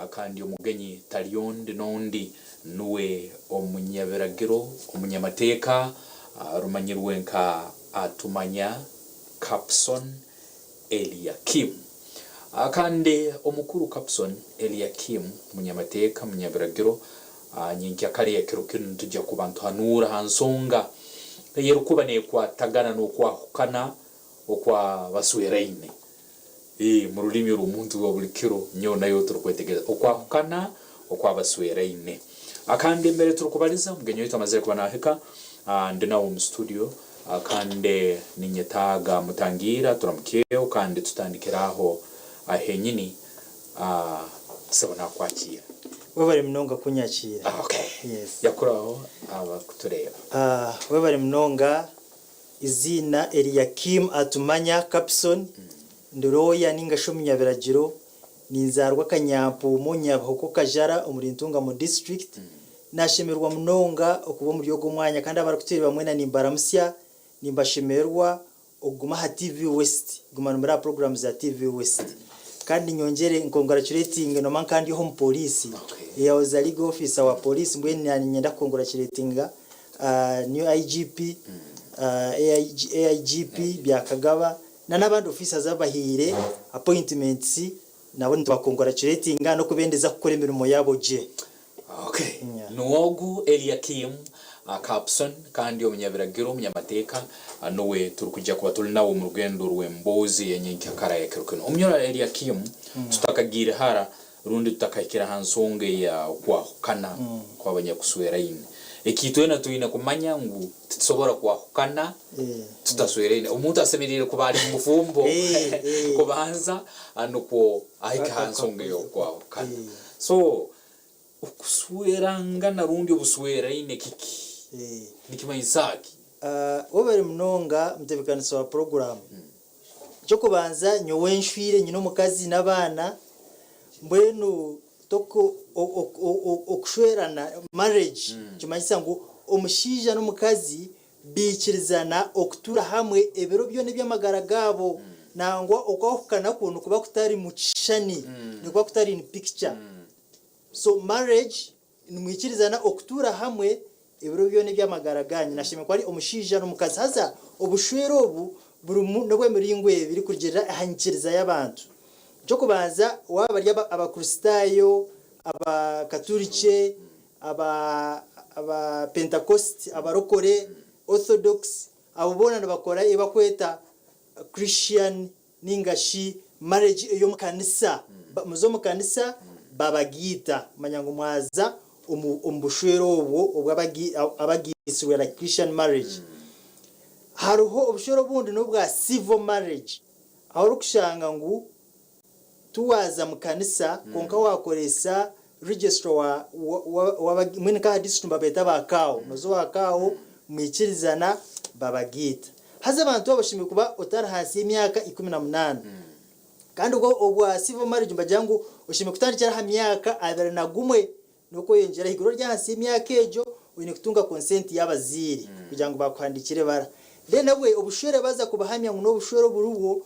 Kandi omugenyi tari ondi n'ondi nuwe omunyabiragiro, omunyamateeka rumanyirwe nka Atumanya Kapson Eliakim. Kandi omukuru Kapson Eliakim munyamateeka, munyabiragiro, nyenkyakare ya kiro kinu nitujya kuba nituhanuura ha nsonga ey'erukuba nekwatagana n'okwahukana okw'abasweraine. Ee, mu rulimi orw'omuntu rwa buli kiro, nyowe naiwe turukwetegereza okwahukana okw'abasweraine. Kandi mbere turukubaliza, omugenyi waitu amazire kuba nahika, ndi nawe omu studio, kandi ninyetaaga mutangiire turamukyeho kandi tutandikire aho ahenyini. Sebo nakwakiira. Webare munonga kunyakiira. Okay. Yes. Yakuraho abakutureeba. Webare munonga. Eiziina Eliakim Atumanya Kapson, ndi looya ninga shi omunyabiragiro, ninzaarwa Kanyampuumu, Nyabihoko Kajara omuri Ntungamo District. Nashemererwa munonga okuba omuri ogu omwanya kandi abarikutureeba mwena nimbaramutsya, nimbashemererwa okuguma aha TV West, guma nimureba puroguraamu za TV West. Kandi nyongyere nkonguracuratinge nooma nka ndi omu pooriisi, I was a legal officer wa pooriisi mbwenu naanye niinyenda kukonguracuratinga New IGP, AIGP Byakagaba na n'abandi officers ababahaire appointments nabo nituba congratulatinga n'okubendeza kukora emirimo yaabo gye. Okay. Nuwogu Eliakim Kapson kandi omunyabiragiro, omunyamateeka nuwe turikujja kuba turi nawe omu rugendo rw'emboozi eyenyenkyakara ya kiro kinu. Omunyora Eliakim, tutakagiire hara rundi tutakahikire ha nsonga eya okwahukana kw'abanyakusweraine, eki itwena twine kumanya ngu titusobora kwahukana tutasweraine. Omuntu asemeriire kuba ali omu bufumbo kubanza nukwo ahike ha nsonga ey'okwahukana. So, okuswerangana rundi obusweraine kiki? Nikimanyisa ki? Webare munonga mutebekanisa wa puroguramu. Eky'okubanza nyowe nshwire nyine omukazi n'abaana, mbwenu okushwerana, marriage, nikimanyisa ngu omushaija n'omukazi baikirizana okutuura hamwe ebiro byona eby'amagara gaabo. Nangwa okwahukana kwo nikuba kutari mu kishushani, nikuba kutari in picture. So marriage Nimwikirizana okutuura hamwe ebiro byona eby'amagara gaanyu. Nashemereire kuba ari omushaija n'omukazi. Haza obushwere obu burimu n'obw'emiringo ebiri kurugiirira aha nyikiriza y'abantu. Eky'okubanza, waaba bari Abakristaayo, Abakaturikye, Abapentakositi, Abarokore, Orthodox, abo boona nibakora ebi barikweta Christian Ninga shi marriage ey'omu kanisa, muze omu kanisa babagiita, manya ngu mwaza omu omu bushwere obwo obw'abagiitsirwe like Christian marriage. Hariho obushwere obundi n'obwa civil marriage ahu orikushanga ngu tiwaaza mu kanisa kwonka waakoresa registrar wa wa mbwenu nk'aha district nibabeeta ba CAO, nooza owa CAO mwikirizana babagiita. Haza abantu abo oshemereire kuba otari ahansi y'emyaka 18. Kandi obwo obwa civil marriage nibagira ngu oshemereire kutandikira aha myaka 21 n'okweyongyera ahaiguru. Ori ahansi y'emyaka egyo oine kutunga consent y'abazaire kugira ngu bakuhandiikire ebara. Then nabwe obushwere baaza kubuhamya ngu n'obushwere oburibwo,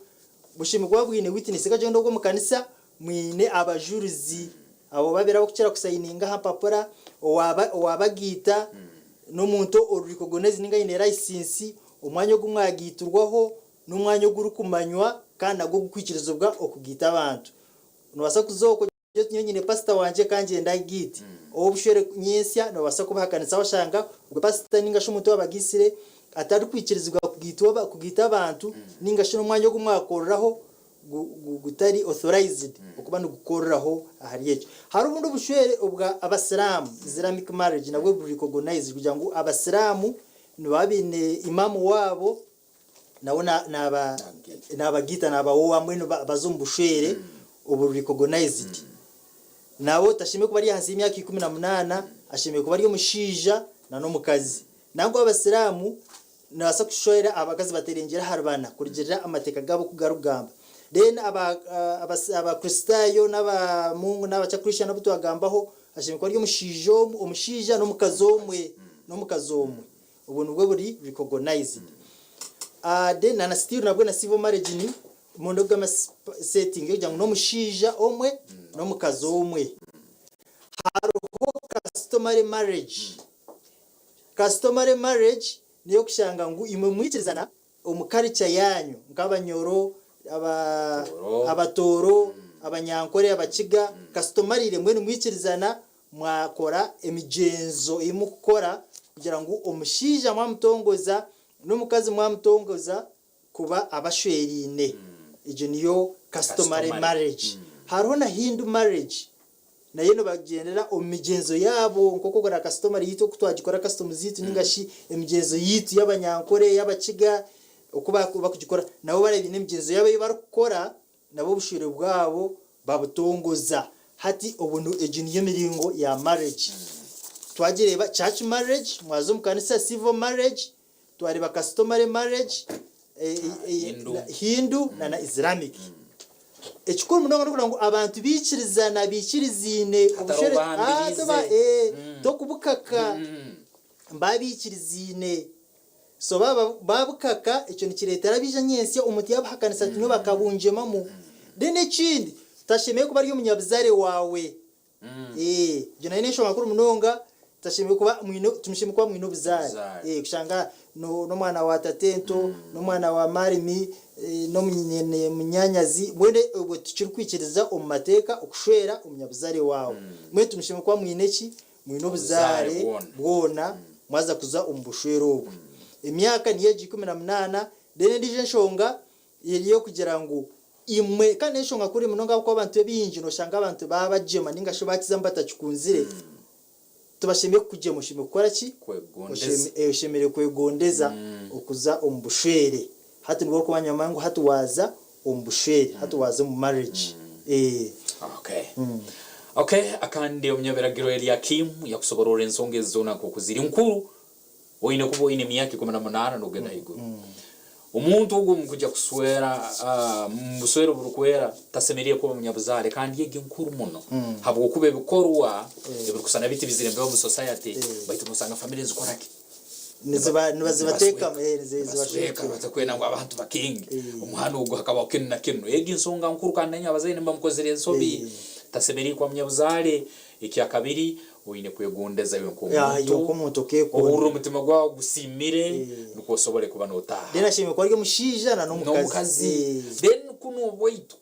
bushemereire kuba bwine witness. Reka ogyende omu kanisa mwine abajurizi abo babiri abakukira kusayininga aha mpapura, owabagaita n'omuntu ori recognized ninga aine license, omwanya ogu mwagaitirwaho n'omwanya ogurikumanywa kandi nagwo ogukwikirizibwa okugaita abantu. Nobaasa kuza okwo ogire oti nyowe nyine pasita wangye ka ngyende angaite. Ow'obushwere nyentsya nobaasa kubahakanisa washanga ogwo pasita ninga shi omuntu owabagaitsire atarikwikirizibwa kugaita abantu ninga shi n'omwanya ogu mwakoreraho gutari authorized okuba nigukoreraho ahari ekyo. Hariho obundi obushwere obwa abasiraamu, Islamic marriage, nabwo buri recognized kugira ngu abasiraamu nibaba baine Imam waabo nawe naabagaita naabawowa mbwenu baza omu bushwere oburi recognized. Nawe tashemereire kuba ari ahansi y'emyaka 18, ashemereire kuba ari omushaija na n'omukazi. Nangwa abasiraamu Nibabaasa kushwera abakazi baterengyere ahari bana kurugiirira amateeka gaabo oku garikugamba. Then Abakristaayo n'abamungu n'abakya Christian abu twagambaho, hashemereire kuba ari omushaija omwe, omushaija n'omukazi omwe, n'omukazi omwe. Obwo nibwo buri recognized. Then na still nabwo na civil marriage ni. Monogamous setting yokugira ngu n'omushaija omwe n'omukazi omwe. Hariho customary marriage. Customary marriage neyokushanga ngu imwe mwikirizana omu culture yanyu nk'abanyoro, abatooro, abanyankore, abakiga, customarily mbwenu mwikirizana mwakora emigyenzo ei mukukora kugira ngu omushaija mwamutongoza n'omukazi mwamutongoza kuba abashweraine. Egyo niyo customary marriage. Hariho na Hindu marriage, nayo nibagyendera omu migyenzo yaabo nk'oku okora customary yaitu oku twagikora customs zaitu ninga shi emigyenzo yaitu y'Abanyankore, y'Abakiga oku bakugikora nabo bariya baine emigyenzo yaabo ei barikukora nabo obushwere bwabo babutongoza. Hati obu egyo niyo miringo ya marriage. Twagireeba church marriage, mwaza omu kanisa, civil marriage, Twareeba customary marriage, Hindu na na Islamic. Ekikuru munonga n'okugira ngu abantu baikirizana baikirizaine obushwere tokubukaka babaikirizaine so babukaka ekyo nikireetera abaija nyentsya omuntu yabahakanisa ati nyowe bakabungyemamu. Then ekindi tashemereire kuba ari omunyabuzaare waawe. Egyo nayo n'enshonga nkuru munonga, tutashemereire kuba mwine timushemereire kuba mwine obuzaare. Obuzaare. Kushanga n'omwana wa tatento, n'omwana wa maarimi, n'omunyaanyazi, mbwenu obwo tikirikwikiriza omu mateeka okushwera omunyabuzaare waawe. Mbwenu timushemereire kuba mwine ki? Mwine Obuzaare obuzaare bwona. bwona mwaza kuza omu bushwere obwo. Emyaka niyo egi 18, then endiijo enshonga Eri ey'okugira ngu imwe, kandi n'enshonga kuri munonga ahabw'okuba abantu abaingi noshanga abantu baabagyema ninga shi baakizamu batakikunzire, tibashemereire kukugyema, oshemereire kukora ki? Kwegondeza. Oshemereire kwegondeza okuza omu bushwere. Hati nibwo orikumanya ngu hati waaza omu bushwere, hati waaza omu marriage. Okay. Okay, akandi omunyabiragiro Eliakim yakusobororra ensonga ezi zoona nk'oku ziri nkuru. Oine kuba oine emyaka 18 n'okugenda haiguru. Omuntu ogu omu kugya kuswera omu buswere oburukwera tasemeriire kuba munyabuzaale kandi egi nkuru muno habwokuba ebikorwa ebirukusana biti bizire nibiba omu society baitu nosanga famire nizikora ki? Nibazibateekamu, Nibasweka batakwenda ngu abantu bakinge omuhanda ogu hakabaho kinu na kinu. Egi nsonga nkuru kandi nainywe abazaire nimuba mukozire ensobi. Tasemeriire kuba munyabuzaale. Ekyakabiri, Oine kwegondeza iwe Iwe nk'omuntu, nk'omuntu okeekunda. ohurre omutima gwawe gusiimire, nukwo osobole kuba Then n'otaaha ashemereire kuba ari omushaija na n'omukazi. n'omukazi. Then kunu obwaitu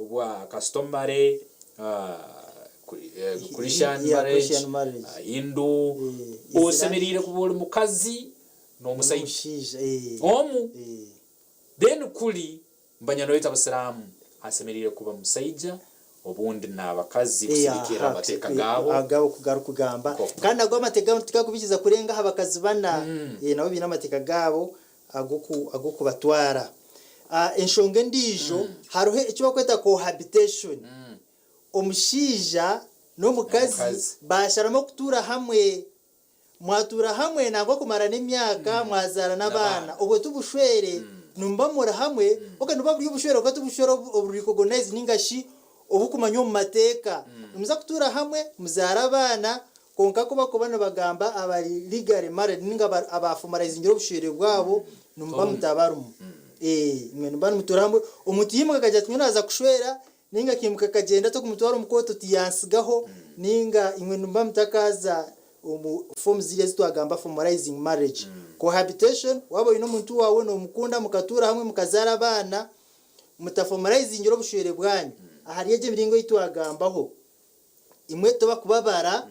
obwa customary, Christian Yeah, marriage, Christian marriage. Hindu, Islamic. osemeriire kuba ori mukazi n'omusaija N'omushaija. omu. Then kuri Mbanya noyeta abasiramu asemeriire kuba musaija obundi nabakazi kusigikirra amateeka gaabo. Agabo oku garikugamba. Nk'oku Kandi nago amateeka gaabo tigarikubikiza kurenga aha bakazi bana. Nabo baine amateeka gaabo ag'okubatwara. Enshonga endiijo, hariho eki barikweta cohabitation. Omushaija n'omukazi N'omukazi. basharamu okutuura hamwe. Mwatuura hamwe nangwa kumara n'emyaka, mwazaara n'abaana. Obwo ti bushwere, nimuba muri hamwe, ok nibuba buri obushwere kwonka ti bushwere oburi recognized ninga shi obukumanywa omu mateeka. Nimuza kutuura hamwe, muzaare abaana, kwonka ku bakuba nibagamba abari legally married ninga aba formalizingire obushwere bwabo, nimuba mutabarimu. Imwe nimuba nimutuura hamwe, omuntu yaimuka akagira ati nyowe naaza kushwera, Nainga akaimuka akagyenda ati okumutwara omu kooti oti yantsigaho, nainga imwe nimuba mutakaaza omu form ziriya ezi twagamba formalizing marriage. Cohabitation, waaba oine omuntu waawe noomukunda mukatuura hamwe mukazaara abaana, mutaformalizingire obushwere bwanyu ahari egyo emiringo ei twagambaho, imwe tibakubabara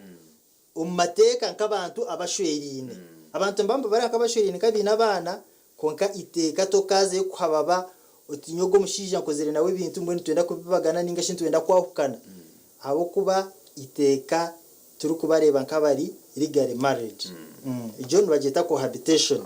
omu mateeka nk'abantu abashweraine. Abantu nibaba nibabara nk'abashweraine nk'abaine abaana, kwonka eiteeka tokaazayo kuhababa oti nyowe ogu omushaija nkozire nawe ebintu mbwenu nitwenda kubibagana ninga shi nitwenda kwahukana. Ahabw'okuba eiteeka turikubareeba nk'abari legally married. Egyo nibagyeta cohabitation.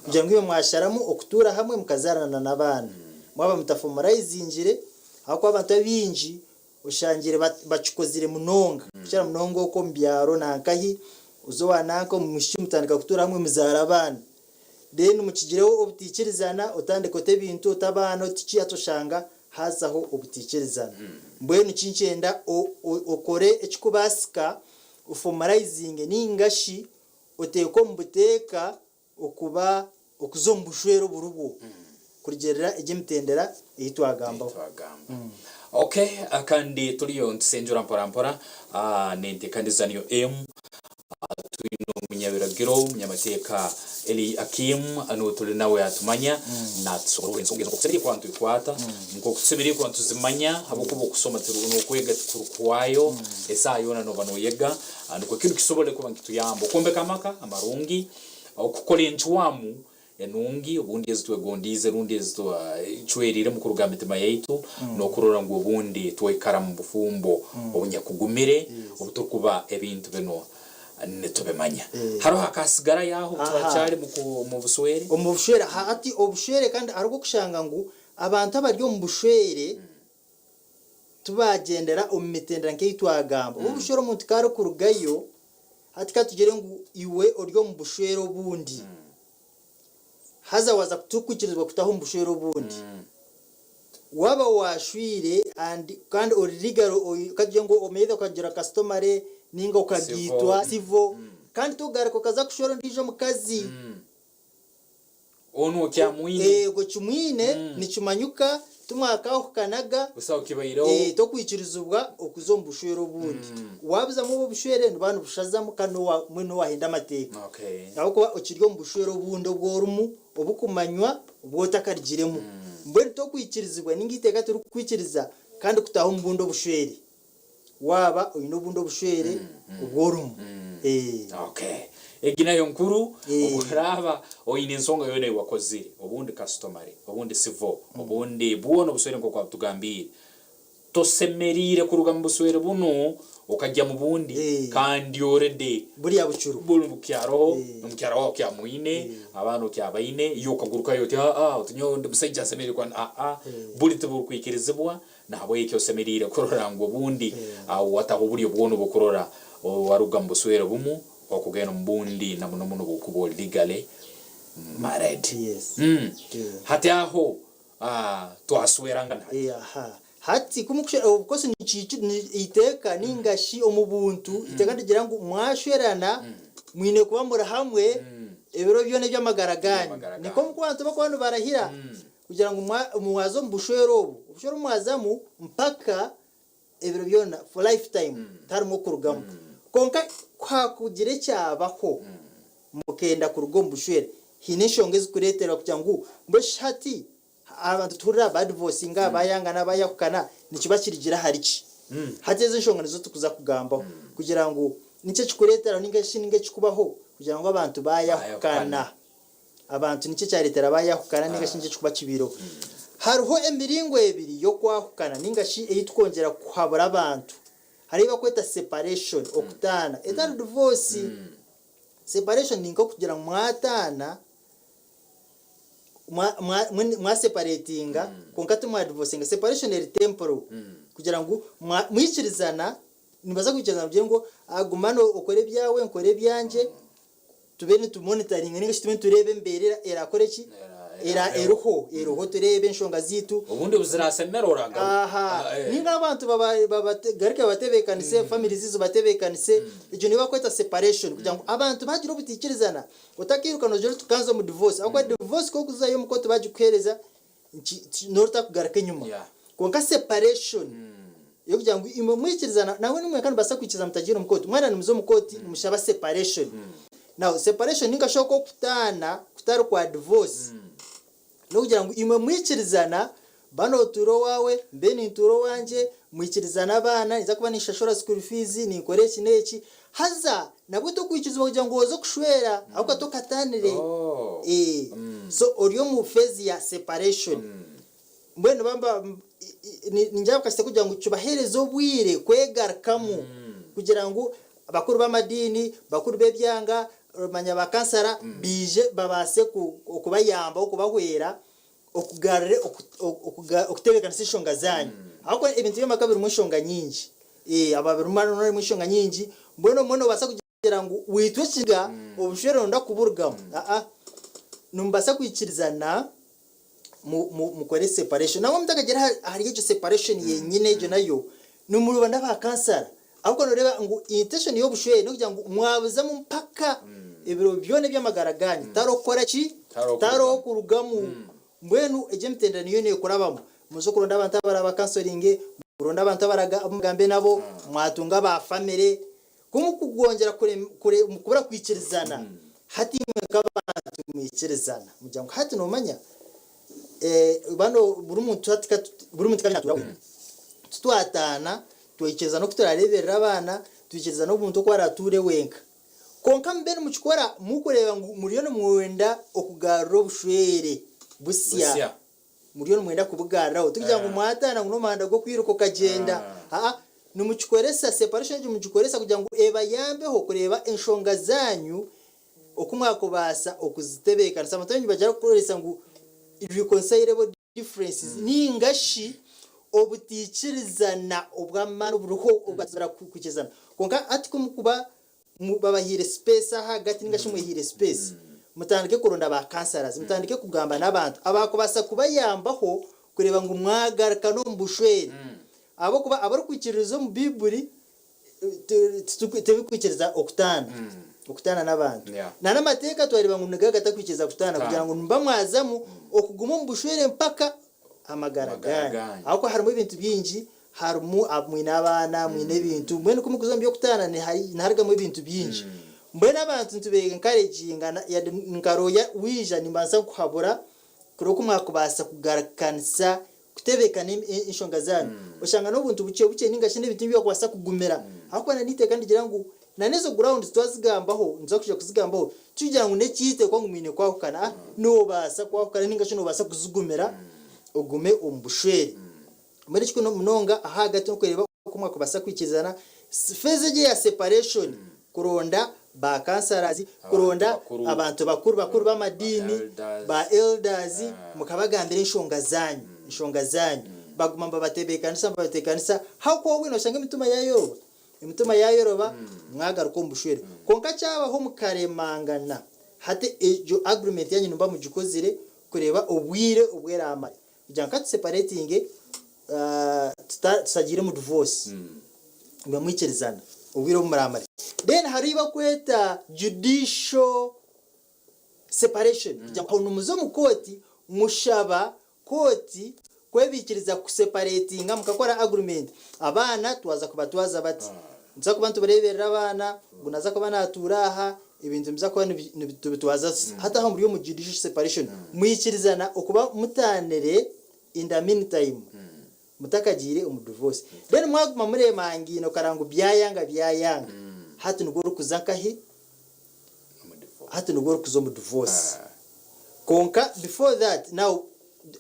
Kugira ngu imwe mwasharamu okutuura hamwe mukazaarana n'abaana. Mwaba mutaformalizingire, ahabw'okuba abantu abaingi Oshangire bakikozire munonga kukira munonga okwo omu byaro nankahi oza owa nanka omu mwishiki mutandika kutuura hamwe muzaara abaana then mukigireho obutaikirizana otandika ota ebintu ota abaana ota ki hati oshanga hazaho obutaikirizana mbwenu kinkyenda okore ekikubaasika oformalizinge ninga shi oteeke omu buteeka okuba okuza omu bushwere oburibwo. Kurugiirira egi emitendera ei twagambaho. Twagamba. Okay, kandi turiyo nitusengyura mpora mpora n'enteekaniza niyo emu. Twine omunyabiragiro, omunyamateeka Eliakim, niwe turi nawe atumanya, naatusoborora ensonga ezo nk'oku tusemeriire kuba nitubikwata, nk'oku tusemeriire kuba nituzimanya, ahabw'okuba okusoma n'okwega tikurikuhwayo, esaaha yoona nooba nooyega, nikwo kinu kisobole kuba nikituyamba okwombeka amaka amarungi, okukora encwamu enungi obundi ezi twegondiize rundi ezi twacweriiremu kuruga ha mitima yaitu, n'okurora ngu obundi twaikara mu bufumbo obunyakugumire obu turukuba ebintu binu nitubimanya. Haroho akasigarayo aho obu turakyali omu buswere? Omu bushwere hati obushwere kandi hariho okushanga ngu abantu abari omu bushwere tibagyendera omu mitendera nk'ei twagamba. Obu obushwere omuntu ku arikurugayo, hati ka tugire ngu iwe ori omu bushwere obundi, haza waaza torikwikirizibwa kutaaha omu bushwere obundi. Waaba waashwire and kandi ori legal, ka tugire ngu either okagira customary nainga okagaitwa civil, kandi togaruka okaza kushwera ondiijo mukazi. Onu okyamwine. Eego kimwine, nikimanyuka, timwakaahukanaga. Busaho kibaireho. Tokwikirizibwa okuza omu bushwere obundi. Waabuzamu obu obushwere nibuba nibushazamu kandi mbwenu n'owahenda amateeka. Ahabw'okuba okiri omu bushwere obundi obu orimu, obukumanywa, obu otakarugiremu. Mbwenu tokwikirizibwa nainga eiteeka tirikukwikiriza kandi kutaaha omu bundi obushwere. Waaba oine obundi obushwere obu orimu. Okay. Egi nayo nkuru, obu oraaba oine ensonga yoona ei wakozire, obundi customary, obundi civil, obundi bwona obuswere nk'oku watugambiire, tosemeriire kuruga mu buswere bunu okagya mu bundi kandi already Buriya bucuru. Bunu bukyaroho, omukyara waawe okyamwine, abaana okyabaine, iwe okagurukayo oti aa oti nyowe ndi musaija nsemeriire kuba aa, buri tiburikwikirizibwa. Nahabweki osemeriire kurora ngu obundi wataho obulyo bwona obw'okurora waruga omu buswere bumu okugenda omu bundi na muno muno obworukuba oli legally married. Yes. Hati aho twaswerangana hati. Aha. Hati ku mukushwerana of course nikiki eiteeka ninga shi omu buntu eiteeka nirigira ngu mwashwerana mwine kuba muri hamwe ebiro byona eby'amagara gaanyu. Nikwo omu bantu bakuba nibarahira. Kugira ngu mwaza omu bushwere obu, obushwere obu mwazamu mpaka ebiro byona for life time tiharimu okurugamu. Kwonka ku hakugira ekyabaho mukenda kuruga omu bushwere, haine enshonga ezikureetera kugira ngu mbwenu shi hati abantu tuhurira badivosinga, bayangana, bayahukana, nikiba kirugire ahari ki? Hati ezo enshonga nizo turikuza kugambaho kugira ngu niki ekikureeteraho ninga shi ninga ekikubaho kugira ngu abantu bayahukana. Abantu niki ekyareetera baayahukana ninga shi niki ekirikuba kibaireho? Hariho emiringo ebiri y'okwahukana ninga shi ei tukwongyera kuhabura abantu. Hariho ei barikweta separation, okutaana, etari divorce. Separation ni nk'okugira ngu mwataana, mwa separatinga kwonka timwadivosinga. Separation eri temporal kugira ngu mwikirizana, nimubaasa kwikirizana mugire ngu guma okore ebyawe nkore ebyangye. Tube nitu monitoringa ninga shi tube nitureeba embeera erakore ki? Era eriho, eriho tureebe enshonga zaitu. Obundi obu zirasemera oragaruka. Aha, ninga abantu babagaruke babatebeekanise, families zibatebeekanise, egyo niyo barikweta separation kugira ngu abantu baagira obutaikirizana, otakairuka noogira oti kanze omu divorce ahabw'okuba divorce ku orikuzayo omu kooti baagikuheereza, N'orutakugaruka enyima. Kwonka separation ey'okugira ngu imwe mwikirizana, nangwa n'imwe mwenka nimubaasa kwikiriza mutagiire omu kooti. Mwena nimuza omu kooti nimushaba separation. Now separation ninga shi okwo okutaana kutari kwa divorce, n'okugira ngu imwe mwikirizana, ba notuura owaawe, mbe nintuura owangye, mwikirizana abaana, ninza kuba ninshashura school fees, ninkora eki n'eki, Haza nabwo tokwikirizibwa kugira ngu oze kushwera ahabw'okuba tokataanire. So ori omu phase ya separation. Mbwenu nibaba ningira bakahitsya kugira ngu kibaheereze obwire kwegarukamu kugira ngu abakuru b'amadiini, bakuru b'ebyanga, manya ba kansara baije babaase kubayamba okubahwera okugarure okutebeekanisa enshonga zaanyu. Ahabw'okuba ebintu by'amaka birimu enshonga nyingi. Aba birimu harimu enshonga nyingi, mbwenu obumwe noobaasa kugira ngu waitwa ekiniga obushwere nooyenda kuburugamu. Aa, nimubaasa kwikirizana mukore separation. Nangwa mutakagyire ahari egyo separation yenyine egyo nayo, nimureeba n'aba kansara. Ahabw'okuba nooreeba ngu intention y'obushwere n'okugira ngu mwabuzamu mpaka ebiro byona eby'amagara gaanyu. Tihariho kukora ki? Tihariho kurugamu. Mbwenu egyo emitendera niyo neekurabamu. Muze okuronda abantu abarabakansoringe, muronde abantu abaragambe nabo, mwatunga ba famire. Ku mukugongyera kubura kwikirizana, hati imwe nk'abantu mwikirizana mugira ngu hati noomanya bano buri muntu hati buri muntu ka natuura wenka. Titwataana, twaikiriza n'oku turareeberera abaana, twikiriza n'omuntu oku aratuure wenka. Kwonka mube nimukikora murikureeba ngu muriyo nimwenda okugarura obushwere busya. Muriyo nimwenda kubugaruraho. Tikugira ngu mwataana ngu n'omuhanda gw'okwiruka okagyenda. Aa, nimukikoresa, separation egyo mugikoresa kugira ngu ebayambeho kureeba enshonga zaanyu oku mwakubaasa okuzitebeekanisa. Abantu abaingi nibagira kukoresa ngu irreconcilable differences ninga shi obutaikirizana obw'amaani oburiho obwazibira kwikirizana. Kwonka hati ku mukuba babahaire space ahagati ninga shi mwehaire space, mutandike kuronda ba counsellors, mutandike kugamba n'abantu abakubaasa kubayambaho kureeba ngu mwagarukana omu bushwere. Ahabw'okuba abarikwikiririza omu Baiburi Tibirikwikiriza okutaana, okutaana n'abantu. Na n'amateeka twareeba ngu nigo agatakwikiriza kutaana kugira ngu nimuba mwazamu okuguma omu bushwere mpaka amagara gaanyu. Ahabw'okuba harimu ebintu bingi, harimu mwine abaana, mwine ebintu, mbwenu ku murikuza omu by'okutaana niharugamu ebintu bingi. Mbwenu abantu nitube encouraginga nka looya waija nimbaasa kukuhabura kureba oku mwakubaasa kugarukanisa kutebeekana enshonga zaanyu. Oshanga n'obuntu bukye bukye ninga shi n'ebintu ebi wakubaasa kugumira. Ahabw'okuba na n'eiteeka nirigira ngu na n'ezo grounds twazigambaho, nituza kwija kuzigambaho, tikugira ngu n'eky'eiteekwa ngu mwine kwahukana. Aa, noobaasa kwahukana ninga shi noobaasa kuzigumira ogume omu bushwere. Mbwenu ekikuru munonga ahagati n'okureeba oku mwakubaasa kwikirizana. Phase egi eya separation, kuronda ba counsellors, kuronda abantu bakuru bakuru b'amadiini, ba elders, mukabagambira enshonga zaanyu, enshonga zaanyu. Baguma nibabatebeekanisa, nibabatebeekanisa, ahabw'okuba obwine oshanga emitima yaayoroba, emitima yaayoroba, mwagaruka omu bushwere. Kwonka kyabaho mukaremangana, hati egyo agreement yaanyu nimuba mugikozire kureeba obwire obu eraamare. Kugira ngu ka tuseparatinge tutagiire omu divorce mube mwikirizana obwire obu muramare. Then hariho ei bakweta judicial separation kugira ngu aho nimuza omu kooti mushaba kooti kwebikiriza kuseparatinga mukakora agreement abaana twaza kubatwaza bati, nituza kuba nitubareeberera abaana, ogu naza kuba natuura aha, Ebintu nibiza kuba nitubitwaza hati aha muri omu judicial separation mwikirizana okuba mutaanire in the mean time mutakagiire omu divorce then mwaguma muremangaine okareba ngu byayanga byayanga hati nibwo orikuza nkahi hati nibwo orikuza omu divorce kwonka before that now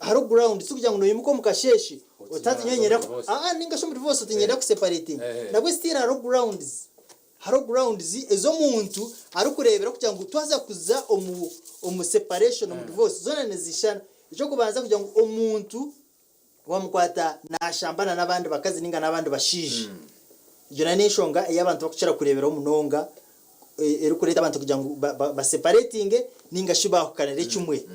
hariho ground tikugira ngu noyimuka omu kasheeshe oti hati nyowe niinyenda aa ningashi omu divorce oti niinyenda kuseparatinga nabwo still hariho grounds. Hariho grounds ezi omuntu arikureebera kugira ngu twaza kuza omu omu separation, omu divorce zoona nizishushana. Eky'okubanza kugira ngu omuntu wamukwata nashambana n'abandi bakazi ninga n'abandi bashaija. Egyo nayo n'enshonga ei abantu barikukira kureeberaho munonga erikureeta abantu kugira ngu ba separatinge ninga shi baahukanire kimwe.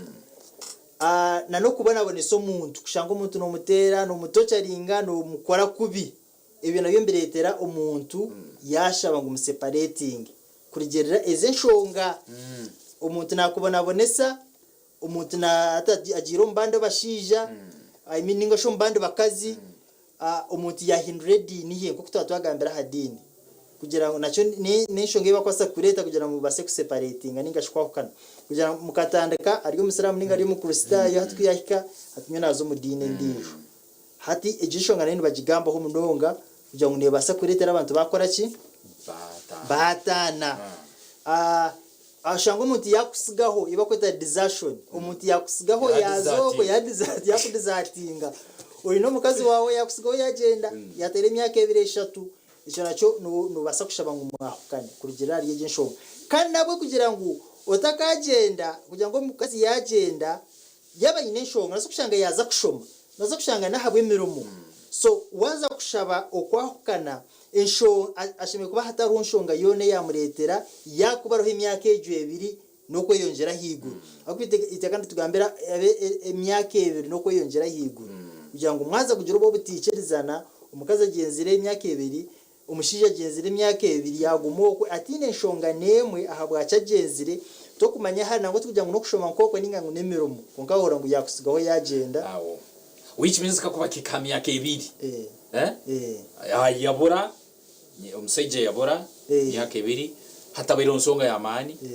Na n'okubonabonesa omuntu, kushanga omuntu nomuteera, nomutocharinga, nomukora kubi. Ebyo nabyo nibireetera omuntu yaashaba ngu museparetinge. Kurugiirira ezi enshonga, omuntu naakubonabonesa, omuntu hati agiire omu bandi bashaija, I mean ninga shi omu bandi bakazi, omuntu yaahindura ediini ye nk'oku twaba twagambire aha diini. Kugira ngu nakyo n'enshonga ei barikubaasa kureeta kugira ngu mubaase kuseparetinga ninga shi kwahukana. Kugira ngu mukatandika ari Omusiraamu ninga ari Omukristaayo hati ku yaahika hati nyowe naaza omu diini endiijo. Hati egyo enshonga nayo nibagigambaho munonga kugira ngu neebaasa kureetera abantu baakora ki? Baataana. Oshanga omuntu yaakutsigaho ei barikweta desertion, omuntu yaakutsigaho yaaza okwo yaakudizatinga. Oine omukazi waawe yaakutsigaho yaagyenda, yaateera emyaka ebiri eshatu, ekyo nakyo noobaasa kushaba ngu mwahukane kurugiirira ahari egyo enshonga. Kandi nabwo kugira ngu otakaagyenda, kugira ngu omukazi yaagyenda, Yaaba aine enshonga, nobaasa kushanga yaaza kushoma, nobaasa kushanga n'ahabw'emirimo. So waaza kushaba okwahukana, ashemereire kuba hatariho nshonga yoona eyaamureetera yaakuba ariho emyaka egyo ebiri n'okweyongyera ahaiguru. Ahabw'okuba eiteeka niritugambira emyaka ebiri n'okweyongyera ahaiguru. Kugira ngu mwaza kugira obwo obutaikirizana, omukazi agyenzire emyaka ebiri, Omushaija agyenzire emyaka ebiri yaaguma okwe ataine nshonga n'emwe ahabwaki agyenzire. Tokumanya ahari nangwa tikugira ngu n'okushoma nk'okwe ninga ngu n'emirimo kwonka wahurira ngu yakutsigaho yagyenda. Awo which means kakuba kihika aha myaka ebiri Eh. eh? Eh. Yabura omusaija yabura Eh. emyaka ebiri hatabaireho nsonga y'amaani Eh.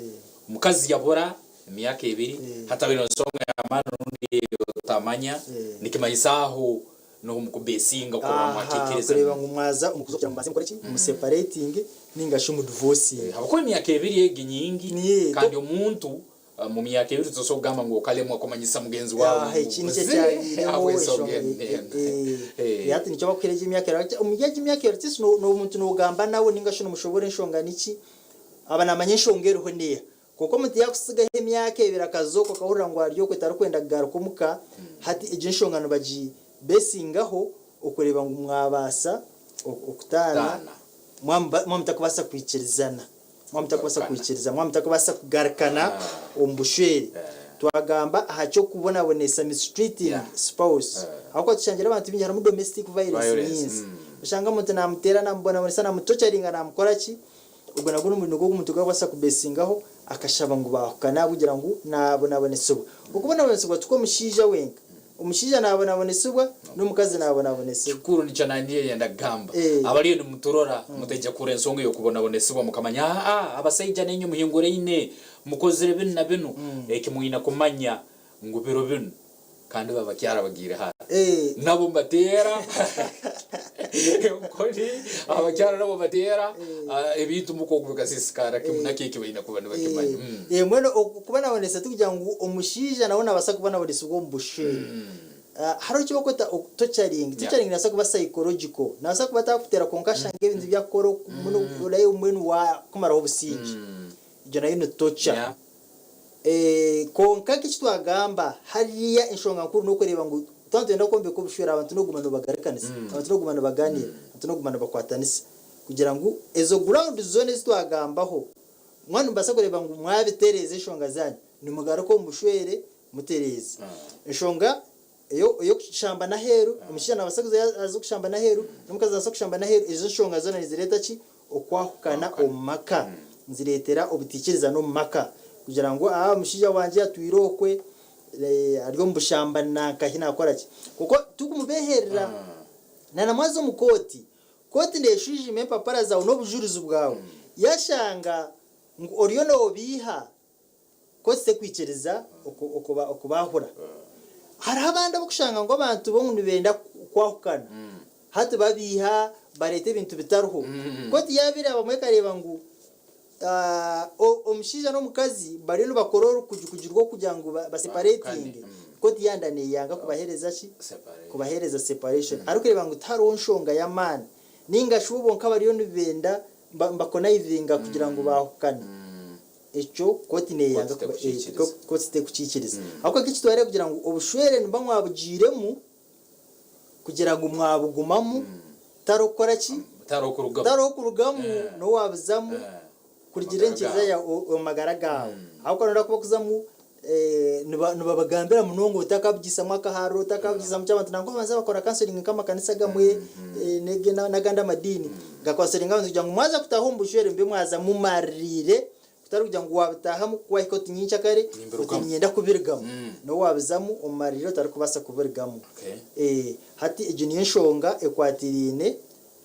omukazi yabura emyaka ebiri Eh. hatabaireho nsonga y'amaani rundi otamanya Eh. nikimanyisa aho Noho mukubesinga kurora Aha, mwakikiriza. kureeba ngu mwaza omu kuza kugira ngu mubaase mukore ki? Museparatinge ninga shi mudivosinge. Habwokuba emyaka ebiri egi nyingi Niye, kandi omuntu mu myaka ebiri tosobora kugamba ngu okalemwa kumanyisa mugenzi waawe Aha, ngu eki nikyo buzire ekyabaireho ahabw'ensonga enshonga enu n'enu. eh, hati nikyo bakuhera egi emyaka ebiri. Omuri egi emyaka ebiri tisi n'omuntu nogamba nawe ninga shi nomushobora enshonga niki, aba namanya enshonga eriho neeha. Kwonka omuntu yaakutsigaho emyaka ebiri akazooka okahurira ngu ari okwe tarikwenda kugaruka omuka, hati egyo enshonga nibagibeesingaho okureeba ngu mwabaasa okutaana mwaba mutakubaasa kwikirizana, mwaba mutakubaasa kwikirizana, mwaba mutakubaasa kugarukana omu bushwere. Twagamba aha ky'okubonabonesa, mistreating spouse, ahabw'okuba tushangire abantu baingi harimu domestic violence nyingi. Oshanga omuntu naamuteera, naamubonabonesa, naamutocharinga, naamukora ki, Ogwo nagwo n'omurimo gw'ogu omuntu ogw'akubaasa kubesingaho akashaba ngu baahukane ahabw'okugira ngu naabonabonesibwa. Okubonabonesibwa tikwo omushaija wenka. Omushaija naabonabonesibwa n'omukazi naabonabonesibwa. Kikuru nikyo nanye nyenda kugamba. Abariyo nimuturora mutaija kuhurra ensonga ey'okubonabonesibwa mukamanya aa abasaija nainywe muhinguraine, mukozire binu na binu. Eki mwine kumanya ngu biro binu Kandi babakyara bagiire hara nabo mbateera enkoni, abakyara nabo bateera ebintu muka oku bikasiisikara kimu nakyo eki baine kuba nibakimanya. Mbwenu okubonabonesa tikugira ngu omushaija nawe nabaasa kubonabonesibwa omu bushwere. Hariho eki barikweta torturing. Torturing nebaasa kuba psychological. Nabaasa kuba atakuteera kwonka ashanga ebintu ebi arikukora mbwenu wakumaraho obusingye. Egyo nayo ni torture. Kwonka nk'eki twagamba, hariya enshonga nkuru n'okureeba ngu twaba nitwenda kwombeka obushwere abantu n'okuguma nibagarikanisa, abantu n'okuguma nibagaaniira, abantu n'okuguma nibakwatanisa kugira ngu ezo ground zoona ezi twagambaho mwaba nimubaasa kureeba ngu mwabitereeza enshonga zaanyu, nimugaruka omu bushwere mutereeze. Enshonga ey'okushambana aheeru, omushaija naabaasa kuza aze kushambana aheeru, n'omukazi naabaasa kushambana aheeru, ezo nshonga zoona nizireeta ki? Okwahukana omu maka. Nizireetera obutaikirizana omu maka. Kugira ngu aa omushaija wangye atwire okwe, ari omu bushambani nankahi naakora ki? Kwonka tikumubeeherera. Na namwaza omu kooti, kooti neeshwijuma empapura zaawe n'obujurizi bwawe, yaashanga ngu oriyo noobeiha, Kooti tekwikiriza okubaahura. Hariho abandi abarikushanga ngu abantu bo ngu nibenda kwahukana, hati babeiha bareeta ebintu bitariho. Kooti yaaba eraabamu ekareeba ngu omushaija n'omukazi bariyo nibakora orukugikugi rw'okugira ngu baseparetinge, kooti yaayenda neeyanga kubaheereza ki? Kubaheereza separation. Arikureeba ngu tihariho nshonga y'amaani nainga shi bo bonka bariyo nibenda nibakonayivinga kugira ngu baahukane. Ekyo kooti neeyanga Kooti tekukiikiriza. kooti tekukiikiriza. Ahabw'okuba nk'eki twareeba kugira ngu obushwere nimuba mwabugiiremu kugira ngu mwabugumamu tariho kukora ki? Tariho kurugamu. Tariho kurugamu n'owaabuzamu kurugiirira Amagara enkiza gaawe. yaawe omu magara gaawe. Ahabw'okuba nooreba ku barikuzamu nibabagambira munonga otakabugiisamu akahariro, otakabugiisamu ki abantu nangwa babanza bakora counseling nk'amakanisa agamwe n'agandi amadiini gakonselinga abantu kugira ngu mwaza kutaaha omu bushwere mube mwaza mumaririire kutari kugira ngu waabutaahamu ku waahika oti nyenkyakare oti Nimbirugamu. niinyenda kubirigamu. N'obu waabizamu omumaririire otarikubaasa kubirigamu. Okay. Hati egyo niyo nshonga ekwatiraine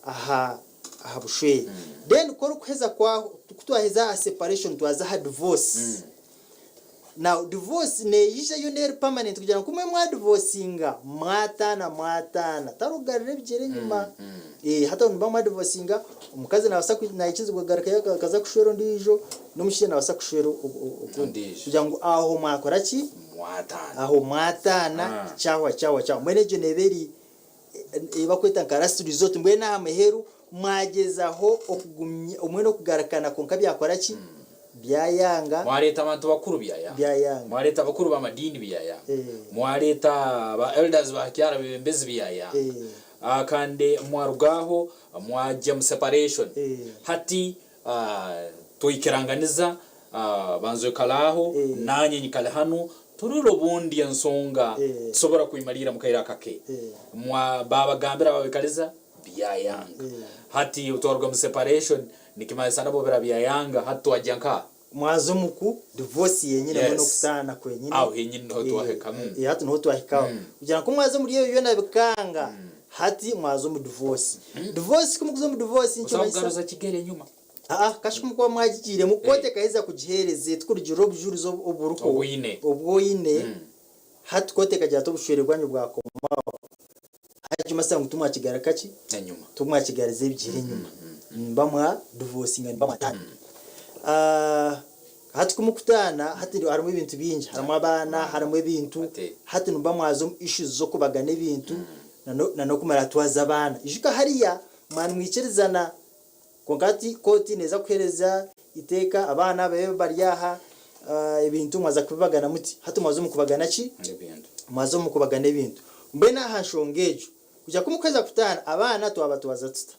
aha aha bushwere. Then ku orikuheza kwa ku twaheza aha separation twaza aha divorce. Now divorce neija yo neri permanent kugira ngu kumwe mwadivosinga mwataana mwataana tarikugarura ebigyere enyima eh hati aho nimuba mwadivosinga omukazi nabasa naikizibwa kugarukayo akaza kushwera ondiijo n'omushaija nabasa kushwera ogundi Ondiijo. kugira ngu aho mwakora ki Mwataana. aho mwataana kyahwa kyahwa kyahwa mbwenu egyo neeba eri ei barikweta nka last resort mbwenu aha muheru mwagyezaho okugumya mbwenu okugarukana kwonka byakora ki? Byayanga. Mwareeta abantu bakuru byayanga. Byayanga. Mwareeta abakuru b'amadiini byayanga. Eh. Mwareeta ba elders ba kyaro abebembezi byayanga. Eh. Ah, kandi mwaruga aho mwagya mu separation. Eh. Hati ah, twaikiranganiza ah, banza oikale aho Eh. nanye nyikale hanu Turore obundi ensonga tusobora kwimaliira mu kaire akake. Mwa babagambira babikaliza byayanga. Hati obu twaruga mu separation nikimanyisa nabo bira byayanga hati twagya nkaha? Mwaza omu ku divorce yenyine mbwenu okutaana kwenyine. Aho henyini niho twahika. Hati niho twahikaho. Kugira ngu ku mwaza omuri ebyo byona bikanga, hati mwaza omu divorce. Divorce ku mukuza omu divorce nikimanyisa. Osobola kugaruza kigere enyuma. Aa, kashi ku mukuba mwagigiiremu, kooti ekaheza kugiheereza eti kurugiirira obujurizi oburiho, obu oine, hati kooti ekagira ati obushwere bwanyu bwakomaho. Hati nikimanyisa ngu timwakigaruka ki? Enyuma. Timwakigariza ebigyere enyuma. Nimuba mwa divorcinga nimuba mwataana. Ah, hati ku mukutaana, hati harimu ebintu bingi, harimu abaana, harimu ebintu, hati nimuba mwaza omu issues z'okubagana ebintu na n'oku muratwaza abaana. Ijuka hariya mwaba nimwikirizana kwonka hati kooti neeza kuheereza iteeka abaana babe bari aha, ebintu mwaza kubibagana muti. Hati mwaza omu kubagana ki? Ebintu. Mwaza omu kubagana ebintu. Mbwenu aha nshonga egyo, kugira ku mukuheza kutaana, abaana twabatwaza tuta?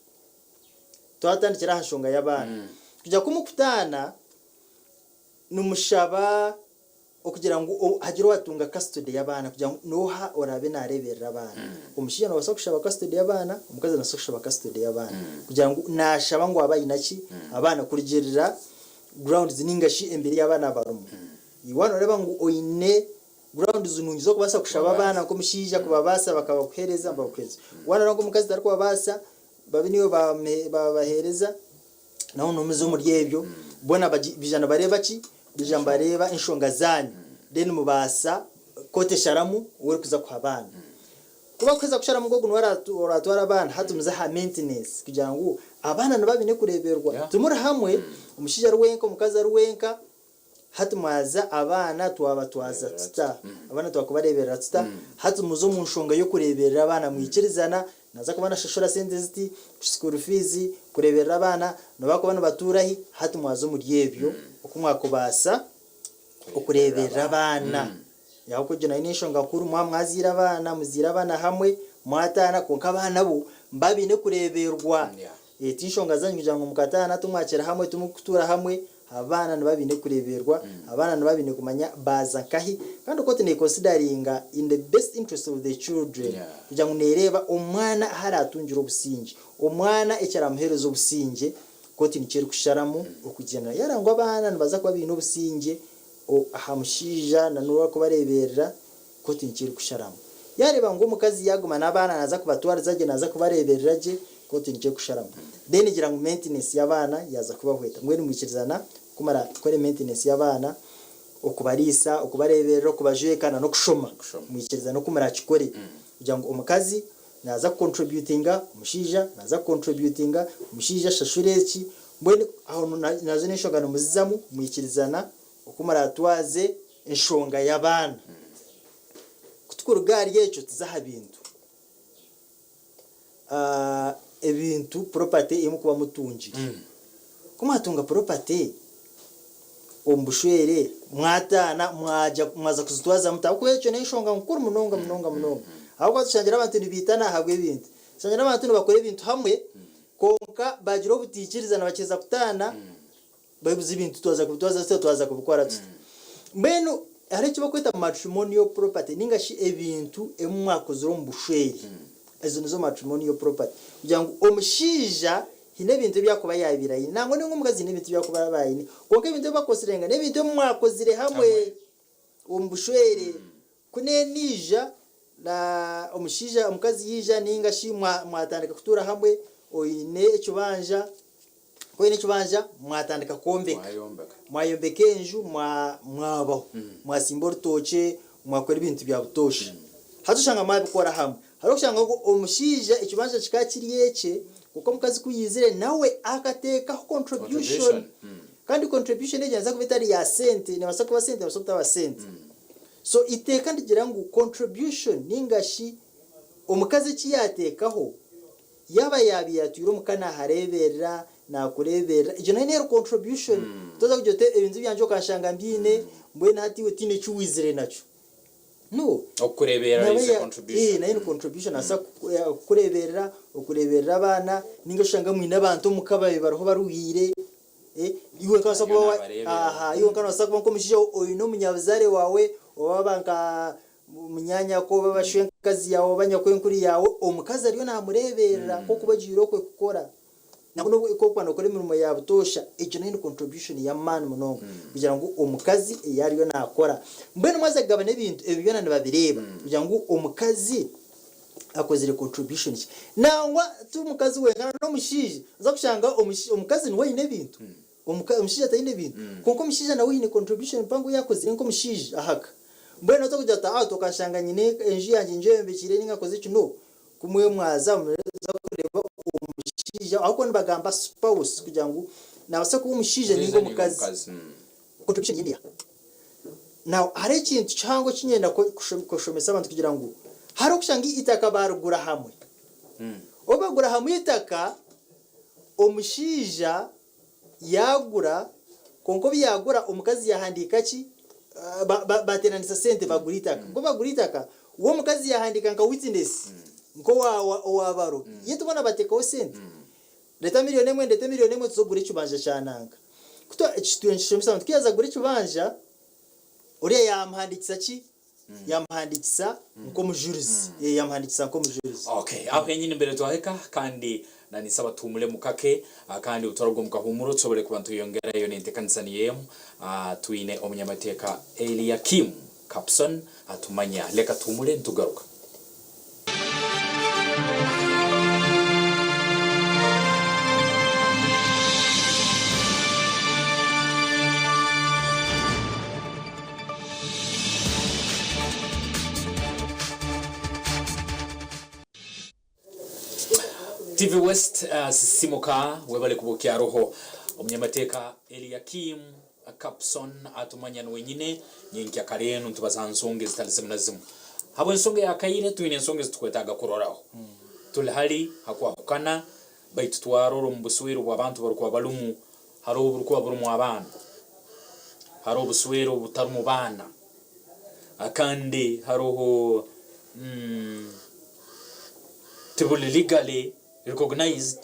Twatandikira aha nshonga y'abaana. Kugira ku mukutaana, nimushaba okugira ngu hagire owatunga custody y'abaana kugira ngu n'oha oraabe naareeberera abaana. Omushaija noobaasa kushaba custody y'abaana, omukazi naabaasa kushaba custody y'abaana kugira ngu naashaba ngu abe aine ki? Abaana kurugiirira grounds nainga shi embeera ei abaana barimu. Iwe waaba nooreeba ngu oine grounds nungi z'okubaasa kushaba abaana nk'omushaija kubabaasa bakabakuheereza, nibabakuheereza. Waaba nooreeba ngu omukazi tarikubabaasa, babe niiwe baabaheereza. Nawe nomuza omuri ebyo boona baija nibareeba ki? Baija nibareeba enshonga zaanyu then mubaasa kooti esharamu ou erikuza kuha abaana. Ku bakuheza kusharamu ngu ogu niwe oraatware abaana, hati muze aha maintenance kugira ngu abaana nibaba baine kureeberwa. Timuri hamwe, omushaija ari wenka, omukazi ari wenka. Hati mwaza abaana twabatwaza tuta? Abaana twakubareeberera tuta? Hati muze omu nshonga y'okureeberera abaana mwikirizana, naaza kuba nashashura sente ziti, school fees, kureeberera abaana, nibakuba nibatuura hi? Hati mwaza omuri ebyo oku mwakubaasa okureeberera abaana. Ahabw'okuba egyo nayo n'enshonga nkuru, mwaba mwazaire abaana, muzaire abaana hamwe, mwataana, kwonka abaana bo nibaba baine kureeberwa. Ti nshonga zaanyu kugira ngu mukataana timwakira hamwe, timurikutuura hamwe, abaana nibaba baine kureeberwa, abaana nibaba baine kumanya baaza nkahi. Kandi kooti neekonsidaringa in the best interest of the children kugira ngu neereeba omwana ahu araatungire obusingye, omwana ekiramuheereza obusingye, kooti nikyo erikusharamu okugyenda. Yareeba ngu abaana nibaza kuba baine obusingye, aha mushaija na n'ou arikubareeberera kooti nikyo erikusharamu. Yaareeba ngu omukazi yaaguma n'abaana naaza kubatwariza gye, naaza kubareeberera gye, kooti nikyo erikusharamu. Then egira ngu maintenance y'abaana yaaza kubahweta. Mbwenu mwikirizana kumara kukora maintenance y'abaana, okubariisa, okubareeberera, okubajweka na n'okushoma. Mwikirizana oku muraakikore kugira ngu omukazi naaza ku contributinga, omushaija naaza ku contributinga, omushaija ashashure eki, mbwenu aho nazo n'enshonga nimuzizamu mwikirizana oku muraatwaze enshonga y'abaana. Ku tukuruga ahari ekyo tuze aha bintu. Ebintu, property ei murikuba mutungire. Ku mwatunga property omu bushwere mwataana mwagya mwaza kuzitwaza muta? Ahabw'okuba ekyo n'enshonga nkuru munonga munonga munonga. Ahabw'okuba tushangire abantu nibaitana ahabw'ebintu. Tushangire abantu nibakora ebintu hamwe kwonka bagira obutaikirizana bakiheza kutaana Babuza ebintu twaza kubitwaza tuta, twaza kubikora tuta. Mbwenu hariho eki barikweta matrimonial property ninga shi ebintu ebi mwakozire omu bushwere. Ezo nizo matrimonial property. Kugira ngu omushaija haine ebintu ebi arikuba yaabaire aine nangwa nainga omukazi haine ebintu ebi arikuba yaabaire aine. Kwonka ebintu ebi bakozire n'ebintu ebi mwakozire hamwe omu bushwere. Ku neija na omushaija omukazi yaija ninga shi mwatandika kutuura hamwe oine ekibanja, Ku oine ekibanja mwatandika kwombeka, mwayombeka enju mwabaho, mwatsimba orutookye, mwakora ebintu bya butoosha. Hati oshanga mwabikora hamwe. Hariho okushanga ngu omushaija ekibanja kikaba kiri ekye kwonka omukazi ku yaizire nawe akateekaho contribution. Kandi contribution egyo neebaasa kuba etari ya sente, neebaasa kuba sente neebaasa kutaba sente. So eiteeka nirigira ngu contribution ninga shi omukazi eki yaateekaho, Yaaba yaabaire atwire omu ka naahareeberera, naakureeberera, egyo nayo neeri contribution. Toza kugira oti ebintu byangye okanshanga mbiine, mbwenu hati iwe tihaine eki waizire nakyo. No. Okukureeberera Naaba is a ya contribution. nayo ni contribution. Naabaasa kukureeberera, okureeberera abaana, nainga oshanga mwine abantu omu ka baabaire bariho baruhiire, Iwe nka nobaasa Ariyo kuba wa naabareeberera. aha, iwe nka nobaasa kuba nk'omushaija oine omunyabuzaare waawe oba ba nka Munyaanyako oba bashwenkazi yaawe oba nyakwenkuru yaawe, omukazi ariyo naamureeberera nk'oku ogiire okwe kukora. Nangwa n'obu orikuba nookora emirimo ya butoosha, egyo nayo ni contribution y'amaani munonga kugira ngu omukazi ei ariyo naakora. Mbwenu mwaza kugabana ebintu, ebyo byona nibabireeba kugira ngu omukazi akozire contribution ki. Nangwa ti omukazi wenka, n'omushaija, nooza kushanga omukazi niwe aine ebintu, omushaija taine bintu. Kwonka omushaija nawe haine contribution mpango ei akozire nk'omushaija aha ka. Mbwenu nooza kugira oti, ah tokanshanga nyine enju yangye ngyombekire ninga nkoze eki, no. Kumwe mwaza muza kureeba omushaija ahabw'okuba nibagamba spouse kugira ngu nabaasa kuba omushaija ninga omukazi. Contribution ye neya. Now hariho ekintu kihango eki nyenda kushomesa abantu kugira ngu hariho kushanga eitaka barigura hamwe. Obu bagura hamwe eitaka, omushaija Yaagura, kwonka obu yaagura, omukazi yaahandiika ki? Baateeranisa sente baagura eitaka. Ku baagura eitaka, we omukazi yaahandiika nka witness, nk'owa baro. Yet boona baateekaho sente. Reeta milioni emwe, ndeete milioni emwe tuze kugura ekibanja kya nanka. Ku twa, nikishomesa abantu, ku yaaza kugura ekibanja, oriya yaamuhandiikisa ki? Yamuhandikisa nk'omujurizi. Ee, yamuhandikisa nk'omujurizi. Okay, aho henyini mbere twahika kandi na ninsaba tuhumulemu kake kandi obu twaruga omu kahuumuro tusobole kuba nitweyongerayo n'entekanisa niyo emu. Twine omunyamateeka Eliakim Kapson atumanya. Leka tuhumule nitugaruka. TV West sisimuka webale kuba okyaroho. Omunyamateeka Eliakim Kapson atumanya niwe nyine nyenkya kare enu nitubaza ha nsonga ezitali zimu na zimu. Habw'ensonga eya kaire twine ensonga ezitukwetaaga kuroraho. Tuli hali ha kwahukana baitu twarora omu buswere obw'abantu barukuba balumu haroho oburukuba burumu abaana, haroho obuswere obutarumu baana, kandi haroho tibuli legally recognized,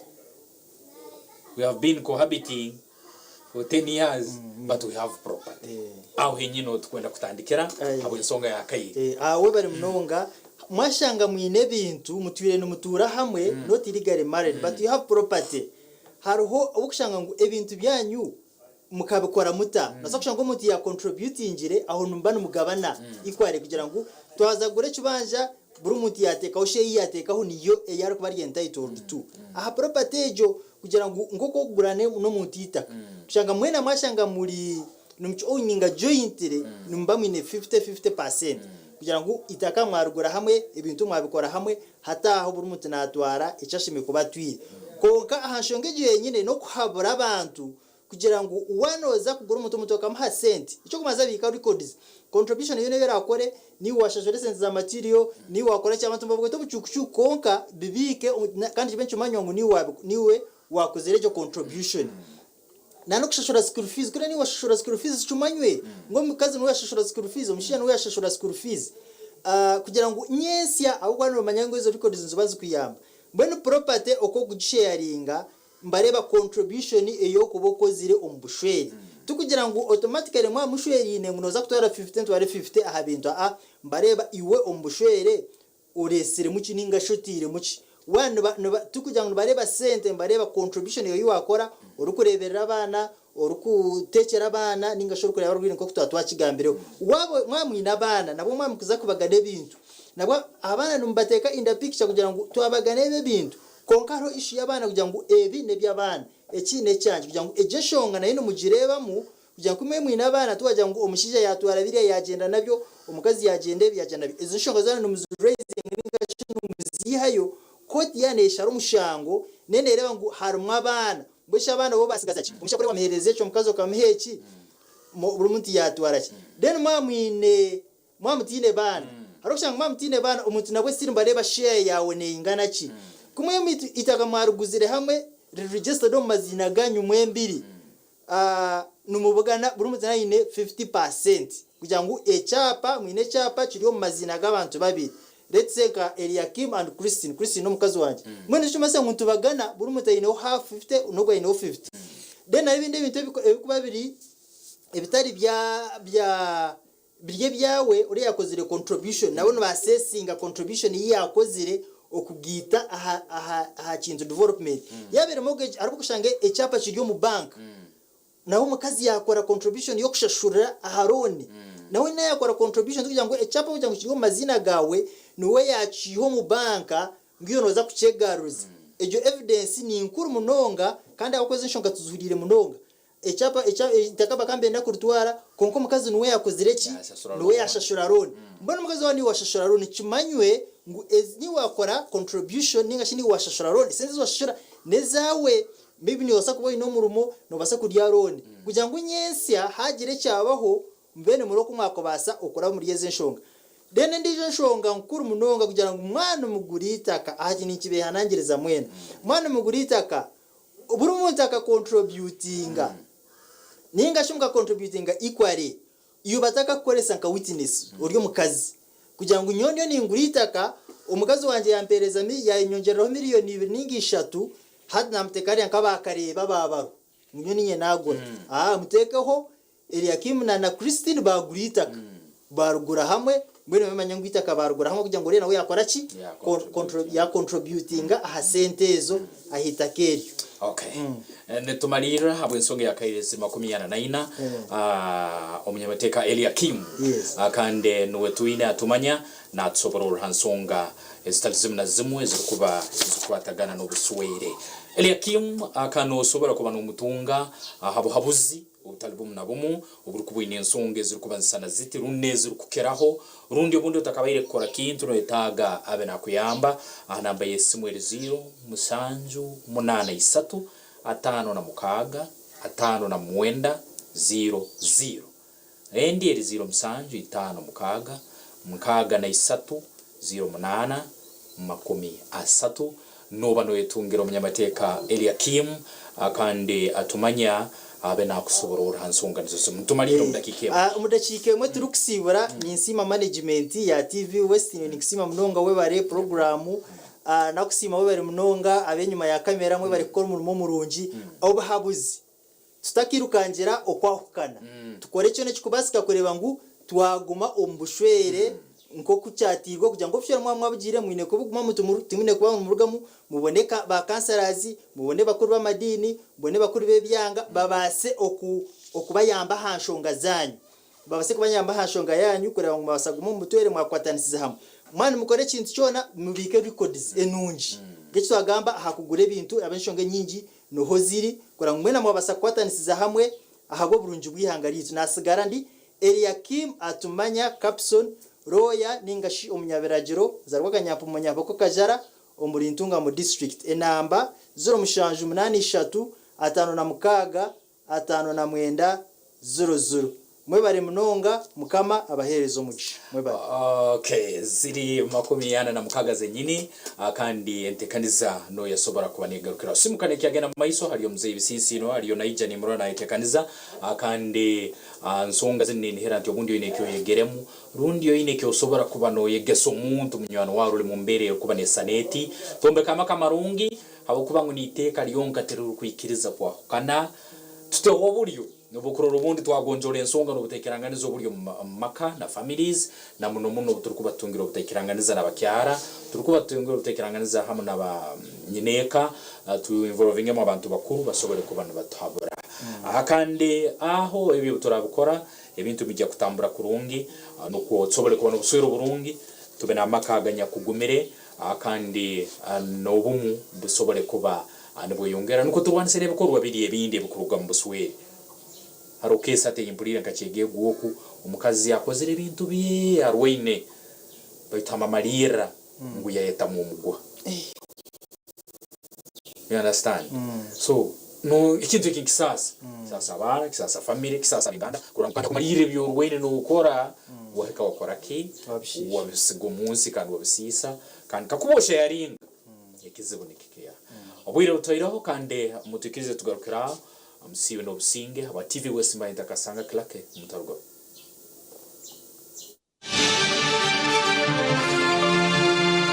we have been cohabiting for 10 years but we have property. Aho henyini niho tukwenda kutandikira habw'ensonga ya kaire. Aho webare munonga. Mwashanga mwine ebintu mutwire nimutuura hamwe not legally married but you have property. Hariho obu okushanga ngu ebintu byanyu mukabikora muta? Nobaasa kushanga omuntu ya contributingire aho nimuba nimugabana equally kugira ngu twaza kugura ekibanja buri muntu yateekaho share ei yateekaho niyo ei arikuba ari entitled to aha property egyo kugira ngu nk'oku okugura n'omuntu eitaka kushanga mwena mwashanga muri nimuki owninga jointly nimuba mwine 50, 50% kugira ngu eitaka mwarigura hamwe ebintu mwabikora hamwe Hati aho buri muntu naatwara eki ashemereire kuba atwire. Kwonka aha nshonga egyo yenyine n'okuhabura abantu kugira ngu waaba nooza kugura omuntu, omuntu okamuha sente, eky'okubanza biika records, contribution yoona ei oraakore, niiwe waashashura esente za material, niiwe waakora ki, abantu nibabweta obucuukucuuku kwonka bibiike kandi kibe nikimanywa ngu niiwe waakozire egyo contribution. Na n'okushashura school fees, kuriya niiwe washashura school fees kimanywe ngu omukazi niwe yashashura school fees, omushaija niwe yashashura school fees kugira ngu nyentsya ahabw'okuba nibamanya ngu ezo records niziba zikuyamba. Mbwenu property oku okugisharinga nibareeba contribution ei orikuba okozire omu bushwere. Tikugira ngu automatically mwaba mushweriine ngu nooza kutwara fifty ntware fifty aha bintu aa, nibareeba iwe omu bushwere Oreetsiremu ki nainga shi otairemu ki? Waaba niba, niba, tikugira ngu nibareeba sente, nibareeba contribution ei waakora, orikureeberera abaana, orikuteekyera abaana, nainga shi orikureeba abarwaire nk'oku twaba twakigambireho. Waaba mwaba mwine abaana, nabwo mwaba mukuza kubagana ebintu, nabwo abaana nimubateeka in the picture kugira ngu twabagana ebi ebintu, kwonka hariho issue y'abaana kugira ngu ebi n'eby'abaana, eki n'ekyangye, kugira ngu egyo enshonga nayo nimugireebamu Kugira ngu imwe mwine abaana tiwagira ngu omushaija yaatwara biriya yaagyenda nabyo, omukazi yaagyenda ebi yaagyenda nabyo. Ezo nshonga zoona nimuzi raisinga ninga shi nimuziihayo, kooti yaaba neeshara omushango neyo neereeba ngu harimu abaana. Mbwenu shi abaana bo baatsigaza ki? Omushaija kuri wamuheereza eki, omukazi okamuha eki, buri muntu yaatwara ki? Then mwaba mwine Mwaba mutaine baana, hariho kushanga mwaba mutaine baana omuntu nabwe still nibareeba share yaawe neingana ki. Ku mwembi eitaka mwariguzire hamwe riri registered omu maziina ganyu mwembiri, nimubugana buri muntu aine 50% kugira ngu ekyapa mwine ekyapa kiri omu maziina g'abantu babiri. Let's say nka Eliakim and Christine, Christine n'omukazi wangye. Mbwenu nikimanyisa ngu nitubagana buri muntu aineho half 50 n'ogu aineho 50. Then hariho ebindi ebintu ebirikuba biri ebitari bya bya Biri ebyawe, oriya yakozire contribution nabo niba assessinga contribution ei yakozire okugiita aha aha aha kintu development. Yaaba eri mortgage hariho kushanga ekyapa kiri omu bank nawe omukazi yakora contribution y'okushashurira aha loan nawe nawe yakora contribution kugira ngu ekyapa kugira ngu kiri omu maziina gaawe niwe yakiiha omu bank ngu iwe nooza kukyegaruza. Egyo evidence ni nkuru munonga kandi ahabw'okuba ezo enshonga tuzihuriire munonga. Ekyapa ekya eitaka bakaba nibenda kuritwara kwonka omukazi niwe yakozire ki? Yashashura Niwe loan. yashashura loan. Mbwenu omukazi waaba niiwe washashura loan kimanywe ngu ezi niiwe wakora contribution ninga shi niiwe washashura loan, esente ezi washashura n'ezaawe. Maybe noobaasa kuba oine omurimo, noobaasa kurya loan kugira ngu nyentsya haagira ekyabaho mbwenu murebe oku mwakubaasa okuraba omuri ezi enshonga. Then endiijo enshonga nkuru munonga kugira ngu mwaba nimugura eitaka, aha ninkibeehanangiriza mwena, mwaba nimugura eitaka, Buri muntu aka contributinga ninga shi muka contributinga equally, iwe batakakukoresa nka witness ori omukazi kugira ngu nyowe ndiyo ningura eitaka omukazi wangye yampereza yanyongyereraho million ibiri ninga ishatu hati namuteeka hariya nk'abakareeba ababaro ngu nyowe ninye nagura. Aa muteekeho Eliakim na na Christine baagura eitaka baarigura hamwe mbwenu bamanya ngu eitaka baarigura hamwe kugira ngu oriya nawe yaakora ki? Yakontributinga aha sente ezo aha itaka eryo. Okay. Nitumariirira ahabw'ensonga ya kairezi makumyana na ina omunyamateeka Eliakim kandi niwe twine atumanya naatusobororera aha nsonga ezitari zimwe na zimwe ezirikuba nizikwatagana n'obuswere. Eliakim ka noosobora kuba noomutunga aha buhabuzi obutari bumu na bumu oburikuba bwine ensonga ezirikuba nizisana ziti rundi n'ezirikukiraho, rundi obundi otakabaire kukora kintu noyetaaga abe nakuyamba aha namba y'esimu eri ziiro, mushanju, munaana isatu, 56, 59, ziiro, ziiro. Endi eri ziiro mushanju, itaano, mukaaga, 63, 08, 30. Nooba nooyetungira omunyamateeka Eliakim kandi atumanya abe naakusobororra ha nsonga nizo zimwe. Nitumaliirra omu dakiika emwe. Omu dakiika emwe turikusiibura, ninsiima management ya TV West, ninkusiima munonga webare puroguraamu, nakusiima webare munonga ab'enyima ya kamera mwebare kukora omurimo murungi, obuhabuzi. Tutakirukangira okwahukana, tukore kyona ekirikubaasika kureeba ngu twaguma omu bushwere nk'oku kyatairweho kugira ngu obushwere mwaba mwabugiire mwine kubugumamu timwine kuba nimurugamu, mubone ba kansarazi, mubone bakuru b'amadiini, mubone bakuru b'ebyanga babaase okubayamba aha nshonga zaanyu. Babaase kubayamba aha nshonga yaanyu kureeba ngu mwabaasa kuguma omu butwere mwakwatanisiza hamwe. Mwaba nimukora ekintu kyona mubiike records enungi. Nk'eki twagamba aha kugura ebintu, ab'enshonga enyingi Niho ziri, kureba ngu mwena mwabasa kukwatanisiza hamwe ahabw'oburungi bw'eihanga ryaitu. Nasigara ndi Eliakim Atumanya Capson, lawyer ninga shi omunyabiragiro, nzarwa Kanyampumo Nyabako Kajara omuri Ntungamo District. Enamba, 0783 56 59 00. Mwebare munonga Mukama abahereze omugisha. Mwebare. Okay, ziri 46 zenyini kandi entekaniza noyasobora kuba negarukiraho. Simuka nekyagenda mumaiso hariyo mzei Bisiisino ariyo naija nimurora nayetekaniza kandi nsonga zinu ninihira nti obundi oine ekyoyegeremu rundi oine ekyosobora kuba noyegesa omuntu munywani wawe oruli mumbeera erukuba nesana eti. Twombeke amaka amarungi habwokuba ngu niteeka lyonka tirirukwikiriza kwahukana. Tuteho oburyo N'obu okurora obundi twagonjoora ensonga n'obutaikiranganiza oburi omu maka na families, na muno muno obu turikuba tutungire obutaikiranganiza n'abakyara, turikuba tutungire obutaikiranganiza hamu na ba nyineeka, tu involvingemu abantu bakuru basobole kuba nibatuhabura. Aha kandi aho ebi obu turabikora, ebintu nibija kutambura kurungi, nukwo tusobole kuba n'obuswere oburungi, tube n'amaka aganyakugumire, kandi n'obumu busobole kuba Nibweyongera nukwo turwanise n'ebikorwa biri ebindi ebikuruga omu buswere. Haroho keesi hati ei mpuliire nkakyega oku omukazi akozire ebintu bye arwaine baitu hamamalirra ngu yayetamu omuguha. You understand? So no ekintu eki nikisaasa. Kisaasa abaana, kisaasa family, kisaasa ab'enganda kurora ngu kandi kumalirra ebi orwaine nokora wahika wakora ki? Wabisiga omunsi kandi wabisiisa kandi kakuba oshayaringa Ekizibu nikikeha. Obwire butwaireho kandi mutwikirize tugarukire aho. Musiibe n'obusinge. Habwa TV West mbaye ntakasanga Clarke mutarugaho.